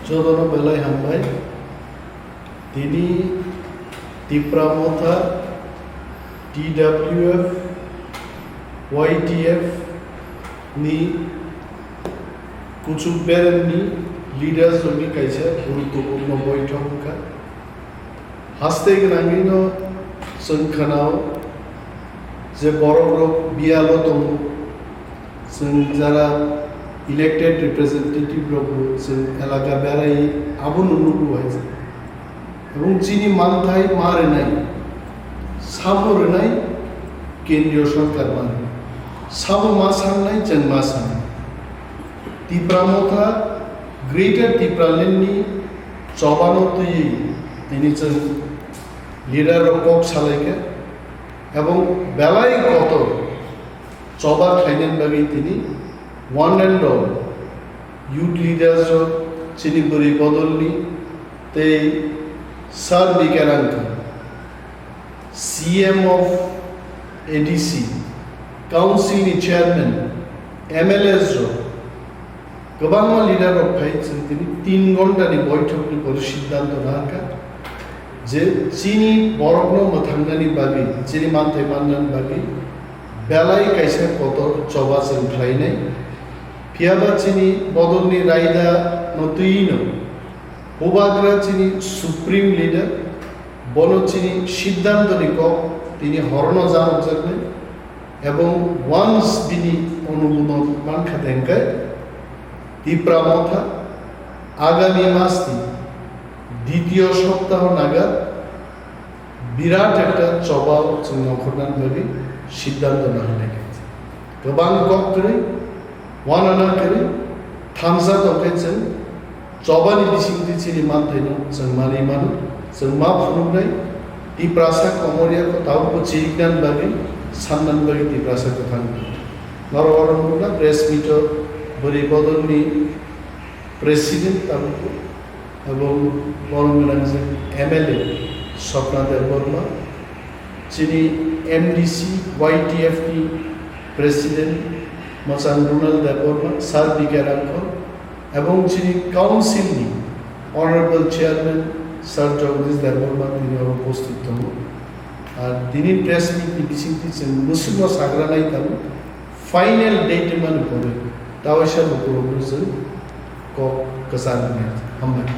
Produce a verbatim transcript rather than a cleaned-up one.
Jotono belai hambai. Tini Tipra Motha, T W F, Y T F ni kuchuk beremni leaders rokni kaisa guruttopurno boithok wngkha. Haste gwnangwino chwng khanao je borokrok biyalo tongo, chwng jara elected representative rokbo chwng elaka berai abono nugo hai. Ebong chini manthai ma rwnai, sabo rwnai kendriyo sorkar ma rwnai. Sabo ma sangnai, chwng ma sangnai. Tipra Motha, Greater Tipraland ni chobano twiwi tini chwng leader rok kok salaikha ebong belai kotor choba khlainani bagwi tini one and all youth leaders rok, chini bwrwi bodolni tei Sir Bikerang C M of A D C, Council ni Chairman, M L As rok, kwbangma leader rok phai chwng tini tin ghonta ni boithok ni pore siddhanto nangkha je chini borokno mwthangnani bagwi, chini manthai mannani bagwi belai kaisa kotor choba chwng khlainai. Phiyaba chini bodolni raida no twi no Bubagra chini supreme leader, bono chini siddhanto ni kok tini horono janokjaknai, ebong once bini onubodon mankha tengkai, Tipra Motha agami mas ni ditiyo soptaho naga birat ekta choba chwng nongkhornani bagwi siddhanto naharnai khe. Kwbang kok kwrwi, wanana kwrwi, thamsa tongkhe chwng chobani bisingtwi chini manthaino chwng manwi mano, chwng ma phunuknai, Tiprasa komorya kho tabukbo chiriknani bagwi, sannani bagwi Tiprasa kwthang. Norok oro nukna press meet-o bwrwi bodolni president tabukbo, ebong borom gwnang je M L A Swapna Debbarma, chini M D C Y T F ni president Mwchang Ronald Debbarma, Sir B K Rangkhol, ebong chini council ni honorable chairman Sir Jagdish Debbarma tini oro upasthit tongo. Ar tini press meet ni bisingtwi chwng mwswkno sagra nai tongo, final date mani pore tawaisa lukurokno chwng kok kwchang wngnai. Hambai.